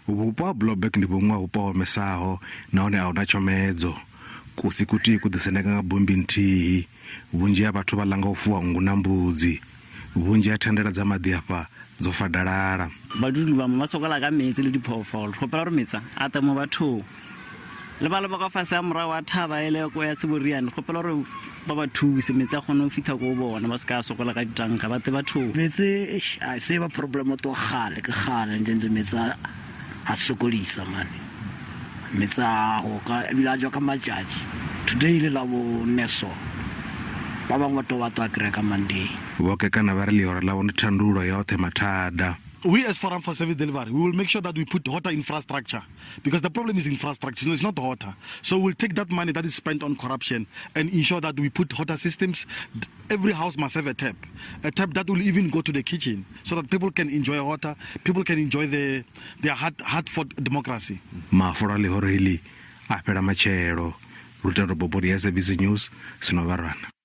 Vhupo ha Blouberg ndi vhuṅwe ha vhupo ho omesaho nahone a hu na tshomedzo. Kusi kuthihi ku ḓisendeka nga bommbi nthihi. Vhunzhi ha vhathu vha ḽa nga u fuwa nngu na mbudzi. Vhunzhi ha thandela dza maḓi afha dzo fadalala. Badudi ba mo ba sokola ka meetse le diphoofolo. Re kgopela gore meetse a tle mo bathong. Le ba le ba ka fase ga morago wa thaba ele ko ya Seboriane, re kgopela gore ba ba thuse meetse a kgone go fitlha ko bona, ba se ka sokola ka ditanka, ba tle bathong. Meetse eish a se ba problem to kgale ke kgale ntse ntse meetse a a sokodisa mane meetse a go ka ebile a jwa ka matšatši today le la bo ne so ba bangwe ba to ba to a kry-a ka Monday. Vho Kekana vha ri ḽihoro ḽavho ndi thandululo ya oṱhe mathada. We as Forum for Service Delivery, we will make sure that we put water infrastructure because the problem is infrastructure, it's not water. So we'll take that money that is spent on corruption and ensure that we put water systems. Every house must have a tap, a tap that will even go to the kitchen so that people can enjoy water, people can enjoy the, their hard, hard fought democracy. Mafulo a ḽihoro heḽi a fhela matshelo. Lutendo Bobodi, SABC News, Sinovarwana.